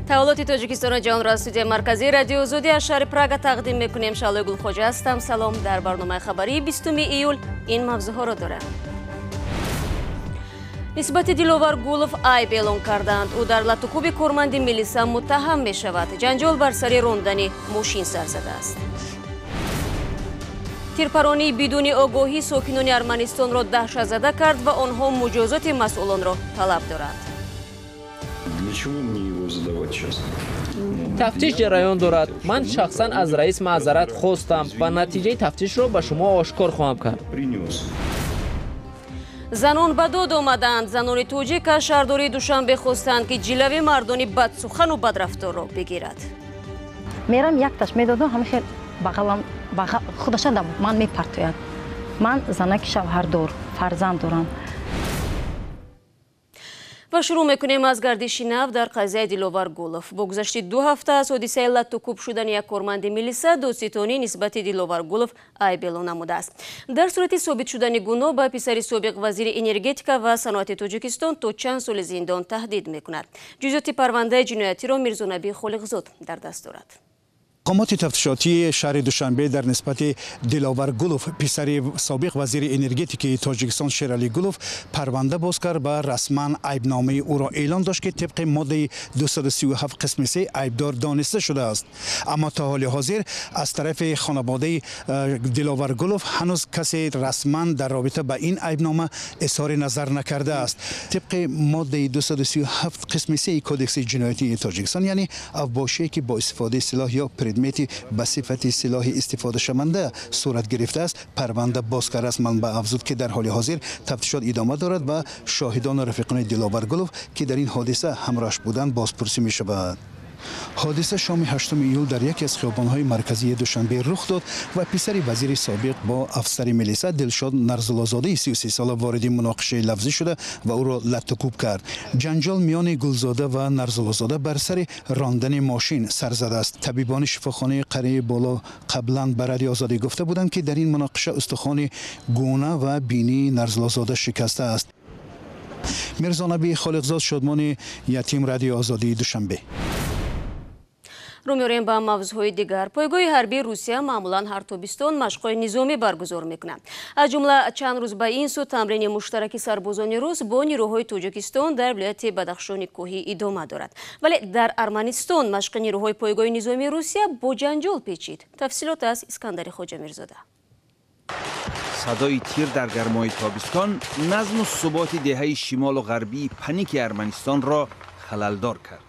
Таваллуди Тоҷикистону ҷаҳонро аз студияи марказии Радиои Озодӣ аз шаҳри Прага тақдим мекунем. Шаълои Гулхоҷа ҳастам. Салом. Дар барномаи хабарии 20 июл ин мавзӯъҳоро дорам. Нисбати Диловар Гулов айб эълон карданд. Ӯ дар латукӯби корманди милиса муттаҳам мешавад. Ҷанҷол бар сари рондани мошин сар задааст. Тирпаронии бидуни огоҳӣ сокинони Арманистонро даҳшатзада кард ва онҳо муҷозоти масъулонро талаб доранд. Для чего мне его задавать сейчас? Тафтиш ҷараён дорад. Ман шахсан аз раис маъзарат хостам ва натиҷаи тафтишро ба шумо ошкор хоҳам кард. Принес. Занон ба дод омаданд. Занони тоҷик аз шаҳрдории Душанбе хостанд, ки ҷилави мардони бадсухану бадрафторро бигирад. Мерам, якташ медодам, ҳамин хел бағалам худаша ман мепартояд. Ман занаки шавҳардор, фарзанд дорам. Ва шурӯъ мекунем аз гардиши нав дар қазияи Диловар Гулов. Бо гузашти 2 ҳафта аз ҳодисаи латтукӯб шудани як корманди милиса, додситонӣ нисбати Диловар Гулов айб эълон намудааст. Дар сурати собит шудани гуноҳ ба писари собиқ вазири энергетика ва саноати Тоҷикистон то чанд соли зиндон таҳдид мекунад. Ҷузъиёти парвандаи ҷиноятиро Мирзонаби Холиқзод дар даст дорад. Мақомоти тафтишотии шаҳри Душанбе дар нисбати Диловар Гулов, писари собиқ вазири энергетикии Тоҷикистон Шералӣ Гулов, парванда боз кард ва расман айбномаи ӯро эълон дошт, ки тибқи моддаи 237 қисми 3 айбдор дониста шудааст. Аммо то ҳоли ҳозир аз тарафи хонаводаи Диловар Гулов ҳанӯз касе расман дар робита ба ин айбнома изҳори назар накардааст. Тибқи моддаи 237 қисми 3 Кодекси ҷиноятии Тоҷикистон, яъне авбошие, ки бо истифодаи силоҳ ё предмети ба сифати силоҳи истифодашаванда сурат гирифтааст, парванда боз кардааст. Манбаъ афзуд, ки дар ҳоли ҳозир тафтишот идома дорад ва шоҳидону рафиқони Диловар Гулов, ки дар ин ҳодиса ҳамроҳаш буданд, бозпурсӣ мешавад. Ҳодиса шоми 8 июл дар яке аз хиёбонҳои марказии Душанбе рух дод ва писари вазири собиқ бо афсари милиса Дилшод Нарзуллозодаи 33 сола вориди муноқишаи лафзӣ шуда ва ӯро латтукӯб кард. Ҷанҷол миёни Гулзода ва Нарзуллозода бар сари рондани мошин сар задааст. Табибони шифохонаи Қарияи Боло қаблан ба Радиои Озодӣ гуфта буданд, ки дар ин муноқиша устухони гӯна ва бинии Нарзуллозода шикастааст. Мирзонаби Холиқзод, Шодмони Ятим, Радиои Озодии, Душанбе. Рӯ меорем ба мавзӯъҳои дигар. Пойгоҳи ҳарбии Русия маъмулан ҳар тобистон машқҳои низомӣ баргузор мекунад. Аз ҷумла чанд рӯз ба ин сӯ тамрини муштараки сарбозони рус бо нирӯҳои Тоҷикистон дар вилояти Бадахшони кӯҳӣ идома дорад. Вале дар Арманистон машқи нирӯҳои пойгоҳи низомии Русия бо ҷанҷол печид. Тафсилот аз Искандари Хоҷамирзода. Садои тир дар гармои тобистон назму суботи деҳаи шимолу ғарбии Паники Арманистонро халалдор кард.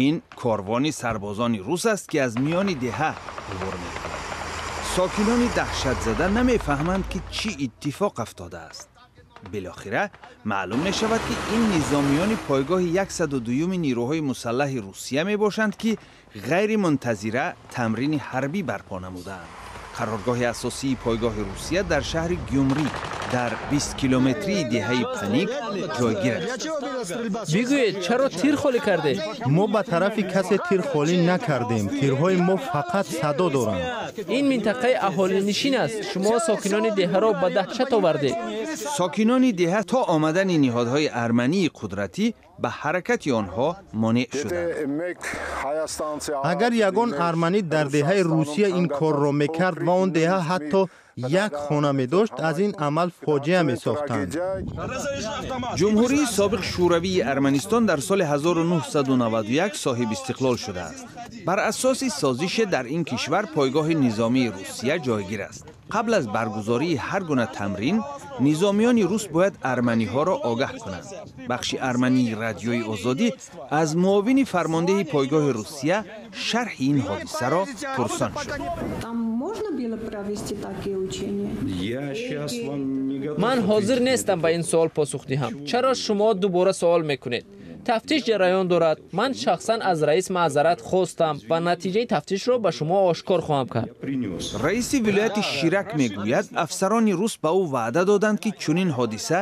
Ин корвони сарбозони рус аст, ки аз миёни деҳа убур мекунад. Сокинони даҳшатзада намефаҳманд, ки чӣ иттифоқ афтодааст. Билохира маълум мешавад, ки ин низомиёни пойгоҳи 102-юми нирӯҳои мусаллаҳи Русия мебошанд, ки ғайримунтазира тамрини ҳарбӣ барпо намудаанд. Қароргоҳи асосии пойгоҳи Русия дар шаҳри Гюмрӣ, дар 20 километрии деҳаи Паник ҷойгир аст. Бигӯед, чаро тир холӣ кардед? Мо ба тарафи касе тир холӣ накардем. Тирҳои мо фақат садо доранд. Ин минтақаи аҳолинишин аст. Шумо сокинони деҳаро ба даҳшат овардед. Сокинони деҳа то омадани ниҳодҳои армании қудратӣ ба ҳаракати онҳо монеъ шуданд. Агар ягон арманӣ дар деҳаи Русия ин корро мекард ва он деҳа ҳатто як хона медошт, аз ин амал фоҷиа месохтанд. Ҷумҳурии собиқ Шӯравии Арманистон дар соли 1991 соҳиби истиқлол шудааст. Бар асоси созише дар ин кишвар пойгоҳи низомии Русия ҷойгир аст. Қабл аз баргузории ҳар гуна тамрин низомиёни рус бояд арманиҳоро огаҳ кунанд. Бахши армании Радиои Озодӣ аз муовини фармондеҳи пойгоҳи Русия шарҳи ин ҳодисаро пурсон шуд. Ман ҳозир нестам ба ин суол посух диҳам. Чаро шумо дубора суол мекунед? Тафтиш ҷараён дорад. Ман шахсан аз раис маъзарат хостам ва натиҷаи тафтишро ба шумо ошкор хоҳам кард. Раиси вилояти Ширак мегӯяд, афсарони рус ба ӯ ваъда доданд, ки чунин ҳодиса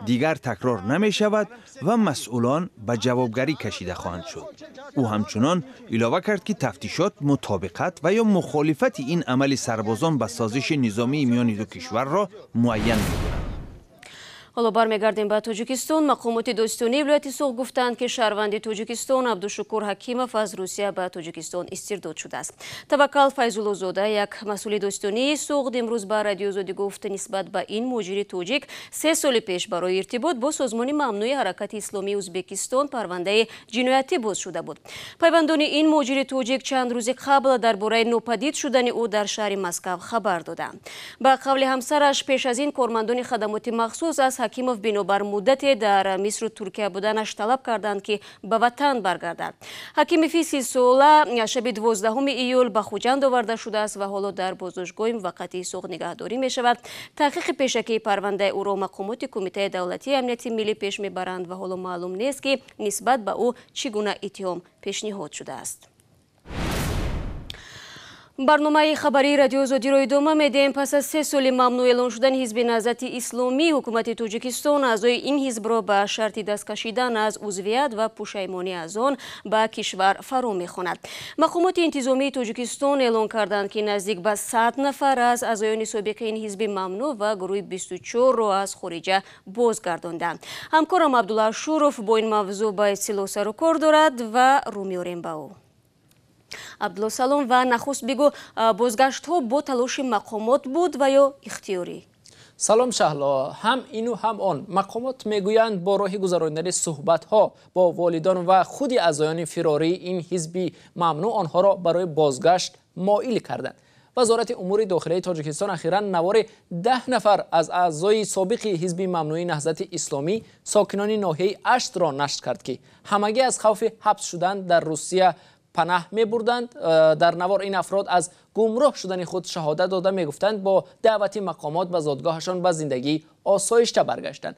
дигар такрор намешавад ва масъулон ба ҷавобгарӣ кашида хоҳанд шуд. Ӯ ҳамчунон илова кард, ки тафтишот мутобиқат ва ё мухолифати ин амали сарбозон ба созиши низомии миёни ду кишварро муайян мекунад. Ҳоло бармегардем ба Тоҷикистон. Мақомоти додситонии вилояти Суғд гуфтанд, ки шаҳрванди Тоҷикистон Абдушукур Ҳакимов аз Русия ба Тоҷикистон истирдод шудааст. Таваккал Файзуллозода, як масъули додситонии Суғд, имрӯз ба Радиои Озодӣ гуфт, нисбат ба ин муҳоҷири тоҷик 3 соли пеш барои иртибот бо созмони мамнӯи Ҳаракати Исломии Ӯзбекистон парвандаи ҷиноятӣ боз шуда буд. Пайвандони ин муҳоҷири тоҷик чанд рӯзи қабл дар бораи нопадид шудани ӯ дар шаҳри Москав хабар доданд. Ба қавли ҳамсараш, пеш аз ин кормандони хадамоти махсус аз Ҳакимов бинобар муддате дар Мисру Туркия буданаш талаб карданд, ки ба ватан баргардад. Ҳакимови 30-сола шаби 12 июл ба Хуҷанд оварда шудааст ва ҳоло дар боздоштгоҳи муваққатии Суғд нигаҳдорӣ мешавад. Таҳқиқи пешакии парвандаи ӯро мақомоти Кумитаи давлатии амнияти миллӣ пеш мебаранд ва ҳоло маълум нест, ки нисбат ба ӯ чӣ гуна иттиҳом пешниҳод шудааст. Барномаи хабарии Радиои Озодиро идома медиҳем. Пас аз 3 соли мамнӯъ эълон шудани ҳизби Наҳзати Исломӣ, ҳукумати Тоҷикистон аъзои ин ҳизбро ба шарти даст кашидан аз узвият ва пушаймонӣ аз он ба кишвар фаро мехонад. Мақомоти интизомии Тоҷикистон эълон карданд, ки наздик ба 100 нафар аз аъзоёни собиқи ин ҳизби мамнӯъ ва гурӯҳи 24-ро аз хориҷа бозгардонданд. Ҳамкорам Абдулла Ашуров бо ин мавзӯъ ба истилоҳ сару кор дорад ва рӯ меорем ба ӯ. Абдулло, салом, ва нахуст бигӯ, бозгаштҳо бо талоши мақомот буд ва ё ихтиёрӣ? Салом, Шаҳло. Ҳам ину ҳам он. Мақомот мегӯянд, бо роҳи гузаронидани суҳбатҳо бо волидон ва худи аъзоёни фирории ин ҳизби мамнӯъ онҳоро барои бозгашт моил карданд. Вазорати умури дохилаи Тоҷикистон ахиран навори 10 нафар аз аъзои собиқи ҳизби мамнӯи Наҳзати Исломӣ, сокинони ноҳияи Аштро нашр кард, ки ҳамагӣ аз хавфи ҳабс шудан дар Русия панаҳ мебурданд. Дар навор ин афрод аз гумроҳ шудани худ шаҳодат дода, мегуфтанд, бо даъвати мақомот ба зодгоҳашон ба зиндагии осоишта баргаштанд.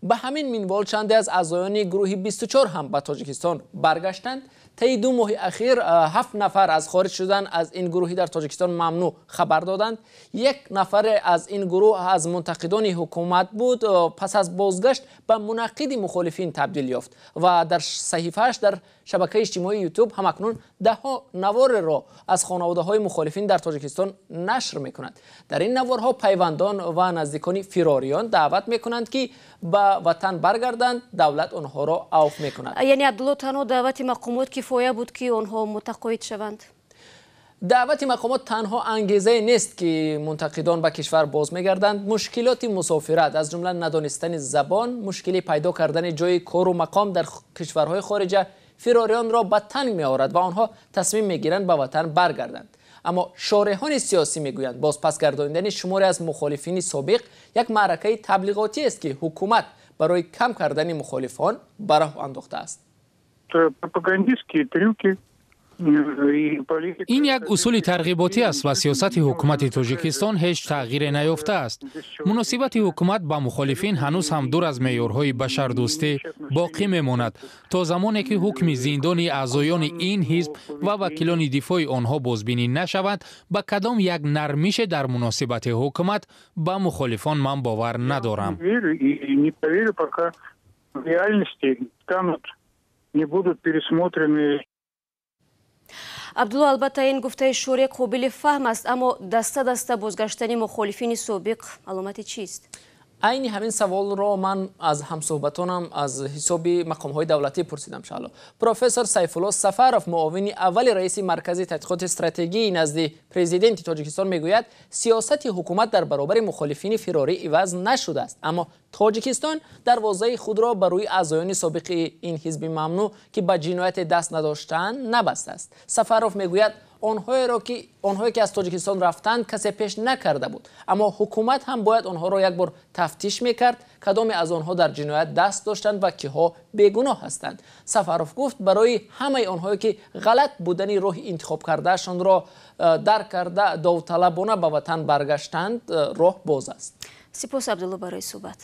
Ба ҳамин минвол чанде аз аъзоёни гурӯҳи 24 ҳам ба Тоҷикистон баргаштанд. Таи 2 моҳи ахир ҳафт нафар аз хориҷ шудан аз ин гурӯҳи дар Тоҷикистон мамнӯъ хабар доданд. Як нафаре аз ин гурӯҳ аз мунтақидони ҳукумат буд, пас аз бозгашт ба мунаққиди мухолифин табдил ёфт ва дар саҳифааш дар шабакаи иҷтимоии Ютуб ҳамакнун даҳҳо навореро аз хонаводаҳои мухолифин дар Тоҷикистон нашр мекунад. Дар ин наворҳо пайвандон ва наздикони фирориён даъват мекунанд, ки ба ватан баргарданд, давлат онҳоро авф мекунад. Яъне, Абдулло, танҳо даъвати мақомот кифоя буд, ки онҳо мутақоид шаванд? Даъвати мақомот танҳо ангезае нест, ки мунтақидон ба кишвар боз мегарданд. Мушкилоти мусофират, аз ҷумла надонистани забон, мушкили пайдо кардани ҷои кору мақом дар кишварҳои хориҷа фирориёнро ба танг меорад ва онҳо тасмим мегиранд ба ватан баргарданд. Аммо шореҳони сиёсӣ мегӯянд, бозпасгардонидани шуморе аз мухолифини собиқ як маъракаи таблиғотӣ аст, ки ҳукумат барои кам кардани мухолифон ба роҳ андохтааст. Пропагандистские трюки. Ин як усули тарғиботӣ аст ва сиёсати ҳукумати Тоҷикистон ҳеҷ тағйире наёфтааст. Муносибати ҳукумат ба мухолифин ҳанӯз ҳам дур аз меъёрҳои башардӯстӣ боқӣ мемонад. То замоне ки ҳукми зиндони аъзоёни ин ҳизб ва вакилони дифои онҳо бозбинӣ нашавад, ба кадом як нармише дар муносибати ҳукумат ба мухолифон ман бовар надорам. Пока в реальности не будут пересмотрены. Абдулло, албатта, ин гуфтаи шореҳ қобили фаҳм аст, аммо даста даста бозгаштани мухолифини собиқ аломати чист? Айни ҳамин саволро ман аз ҳамсӯҳбатонам аз ҳисоби мақомҳои давлатӣ пурсидам, Шаҳло. Профессор Сайфулло Сафаров, муовини аввали раиси Маркази тадқиқоти стратегии назди Президенти Тоҷикистон, мегӯяд, сиёсати ҳукумат дар баробари мухолифини фирорӣ иваз нашудааст, аммо Тоҷикистон дарвозаи худро ба рӯи аъзоёни собиқи ин ҳизби мамнӯъ, ки ба ҷинояте даст надоштаанд, набастааст. Сафаров мегӯяд, онҳое ки аз Тоҷикистон рафтанд, касе пеш накарда буд, аммо ҳукумат ҳам бояд онҳоро як бор тафтиш мекард, кадоме аз онҳо дар ҷиноят даст доштанд ва киҳо бегуноҳ ҳастанд. Сафаров гуфт, барои ҳамаи онҳое ки ғалат будани роҳи интихобкардаашонро дарк карда, довталабона ба ватан баргаштанд, роҳ боз аст. Сипос, Абдулло, барои суҳбат.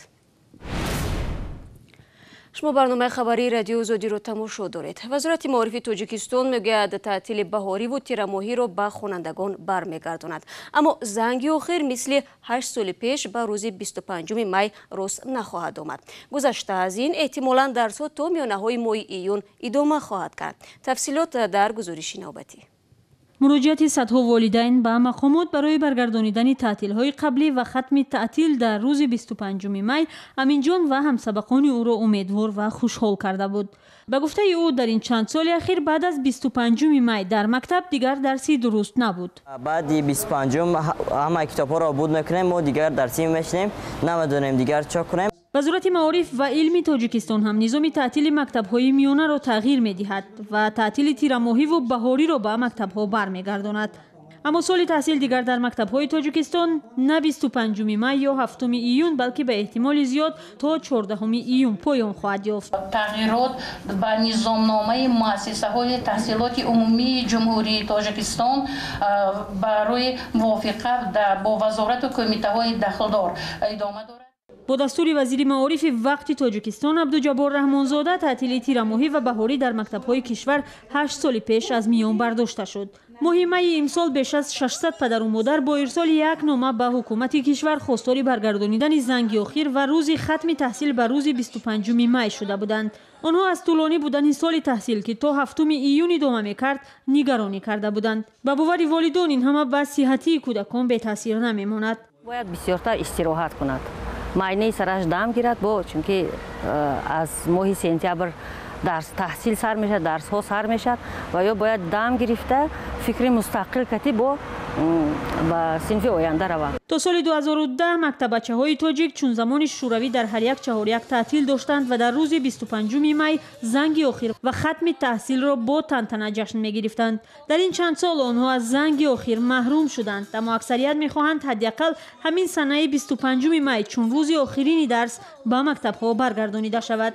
Шумо барномаи хабарии Радиои Озодиро тамошо доред. Вазорати маорифи Тоҷикистон мегӯяд, таътили баҳориву тирамоҳиро ба хонандагон бармегардонад, аммо занги охир мисли 8 соли пеш ба рӯзи 25 май рост нахоҳад омад. Гузашта аз ин, эҳтимолан дарсҳо то миёнаҳои моҳи июн идома хоҳад кард. Тафсилот дар гузориши навбатӣ. Муроҷиати садҳо волидайн ба мақомот барои баргардонидани таътилҳои қаблӣ ва хатми таътил дар рӯзи 25 май Аминҷон ва ҳамсабақони ӯро умедвор ва хушҳол карда буд. Ба гуфтаи ӯ, дар ин чанд соли ахир баъд аз 25 май дар мактаб дигар дарси дуруст набуд. Баъди 25 ҳамаи китобҳоро обуд мекунем, мо дигар дарсӣ мешинем, намедонем дигар чо кунем. Вазорати маориф ва илми Тоҷикистон ҳам низоми таътили мактабҳои миёнаро тағйир медиҳад ва таътили тирамоҳиву баҳориро ба мактабҳо бармегардонад. Аммо соли таҳсил дигар дар мактабҳои Тоҷикистон на 25 май ё 7 июн, балки ба эҳтимоли зиёд то 14 июн поён хоҳад ёфт. Тағйирот ба низомномаи муассисаҳои таҳсилоти умумии Ҷумҳурии Тоҷикистон барои мувофиқа бо вазорату кумитаҳои дахлдор идома дорад. Бо дастури вазири маорифи вақти Тоҷикистон Абдуҷаббор Раҳмонзода таътили тирамоҳӣ ва баҳорӣ дар мактабҳои кишвар 8 соли пеш аз миён бардошта шуд. Моҳи майи имсол беш аз 600 падару модар бо ирсоли як нома ба ҳукумати кишвар хостори баргардонидани занги охир ва рӯзи хатми таҳсил ба рӯзи 25 май шуда буданд. Онҳо аз тӯлонӣ будани соли таҳсил, ки то 7 июн идома мекард, нигаронӣ карда буданд. Ба бовари волидон, ин ҳама ба сиҳатии кӯдакон бетаъсир намемонад. Бояд бисёртар истироҳат кунад, майнаи сараш дам гирад, бо чунки аз моҳи сентябр дарс таҳсил сар мешавад, дарсҳо сар мешавад ва ё бояд дам гирифта фикри мустақил кати бо ба синфи оянда раванд. То соли 2010 мактабачаҳои тоҷик чун замони шӯравӣ дар ҳар як чаҳоряк таътил доштанд ва дар рӯзи 25 май занги охир ва хатми таҳсилро бо тантана ҷашн мегирифтанд. Дар ин чанд сол онҳо аз занги охир маҳрум шуданд, аммо аксарият мехоҳанд ҳадди ақал ҳамин санаи 25 май чун рӯзи охирини дарс ба мактабҳо баргардонида шавад.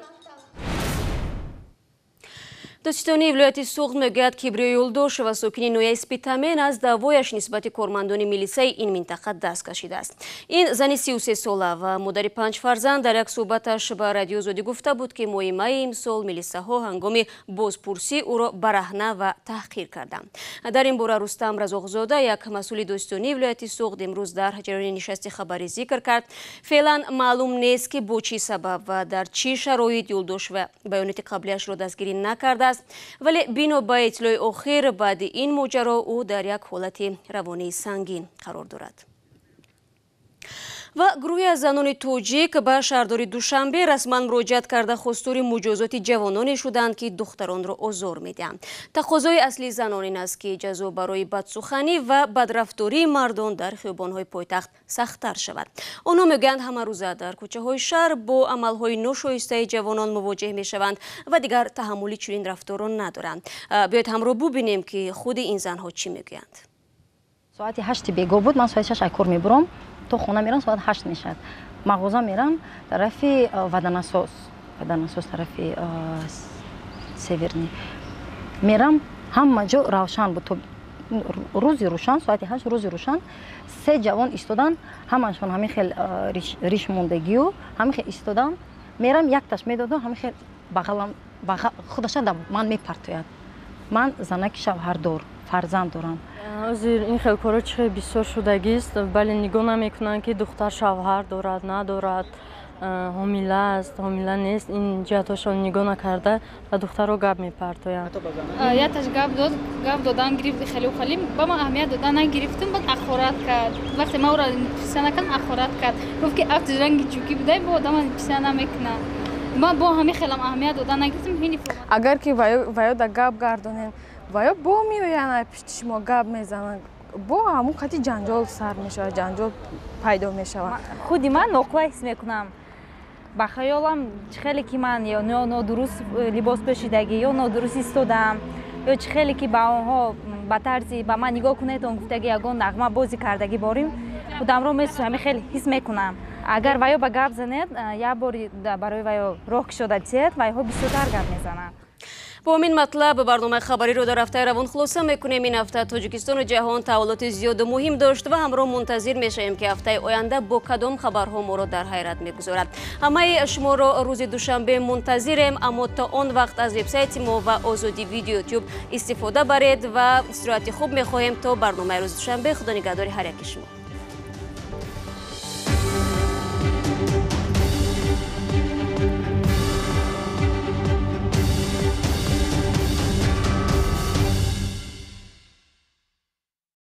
Додситонии вилояти Суғд мегӯяд, Кибриё Юлдошева, сокини ноҳияи Спитамен, аз даъвояш нисбати кормандони милисаи ин минтақа даст кашидааст. Ин зани 33сола ва модари 5 фарзанд дар як суҳбаташ ба Радио Озодӣ гуфта буд, ки моҳи майи имсол милисаҳо ҳангоми бозпурсӣ ӯро бараҳна ва таҳқир карданд. Дар ин бора Рустам Разоқзода, як масъули додситонии вилояти Суғд, имрӯз дар ҷараёни нишасти хабарӣ зикр кард. Феълан маълум нест, ки бо чӣ сабаб ва дар чӣ шароит Юлдошева баёноти қаблияшро дастгирӣ накардааст, вале бино ба иттилои охир баъди ин моҷаро ӯ дар як ҳолати равонии сангин қарор дорад. Ва гурӯҳе аз занони тоҷик ба шаҳрдори Душанбе расман муроҷиат карда хостори муҷозоти ҷавононе шуданд, ки духтаронро озор медиҳанд. Тақозои аслии занон ин аст, ки ҷазо барои бадсуханӣ ва бадрафтории мардон дар хиёбонҳои пойтахт сахттар шавад. Онҳо мегӯянд, ҳамарӯза дар кӯчаҳои шаҳр бо амалҳои ношоистаи ҷавонон мувоҷеҳ мешаванд ва дигар таҳаммули чунин рафторро надоранд. Биёед ҳамроҳ бубинем, ки худи ин занҳо чӣ мегӯянд. Соати 8 бегоҳ буд, ман соати 6 аз кор мебурам, то хона мерам соат 8 мешавад. Мағоза мерам тарафи Ваданасос, Ваданасос тарафи Северный. Мерам, ҳама ҷо равшан буд. То рӯзи рӯшан, соати 8 рӯзи рӯшан, се ҷавон истодан, ҳамашон ҳамин хел риш мондагию, ҳамин хел истодан. Мерам, якташ медодам, ҳамин хел бағалам худаша ман мепартояд. Ман занаки шавҳардор, фарзанд дорам. Ҳозир ин хел корҳо чӣ хел бисёр шудагист, бале нигоҳ намекунанд, ки духтар шавҳар дорад, надорад, ҳомила аст, ҳомила нест. Ин ҷиҳатҳошон нигоҳ накарда ба духтарро гап мепартоянд. Якташ гап дод, гап додан гирифт хеле хеле, ба ман аҳамият додан нагирифтам, баъд ахорат кард. Вақте ман ӯро писа накардам, ахорат кард. Гуфт, ки афти ранги ҷукӣ будай, бо одама писа намекунад. Ман бо ҳамин хелам аҳамият додан нагирифтам. Агар ки ваё да гап гардонем, ваё бо меоянд пишти шумо гап мезананд, бо ҳамун қати ҷанҷол сар мешавад, ҷанҷол пайдо мешавад. Худи ман ноқулай ҳис мекунам. Ба хаёлам чӣ хеле ки ман ё нодуруст либос пӯшидагӣ, ё нодуруст истодам, ё чӣ хеле ки ба онҳо ба тарзи ба ман нигоҳ кунед, он гуфтагӣ ягон нағма бозӣ кардагӣ борим, худамро ҳамин хел ҳис мекунам. Агар ваё ба гап занед, як бори барои ваё роҳ кушода тиҳед, вайҳо бисёртар гап мезананд. Бо ҳамин матлаб барномаи хабариро дар ҳафтаи равон хулоса мекунем. Ин ҳафта Тоҷикистону ҷаҳон таҳаввулоти зиёду муҳим дошт ва ҳамроҳ мунтазир мешавем, ки ҳафтаи оянда бо кадом хабарҳо моро дар ҳайрат мегузорад. Ҳамаи шуморо рӯзи душанбе мунтазирем, аммо то он вақт аз вебсайти мо ва Озодӣ Видео Ютуб истифода баред ва истироҳати хуб мехоҳем. То барномаи рӯзи душанбе, худо нигаҳдори ҳар яки шумо.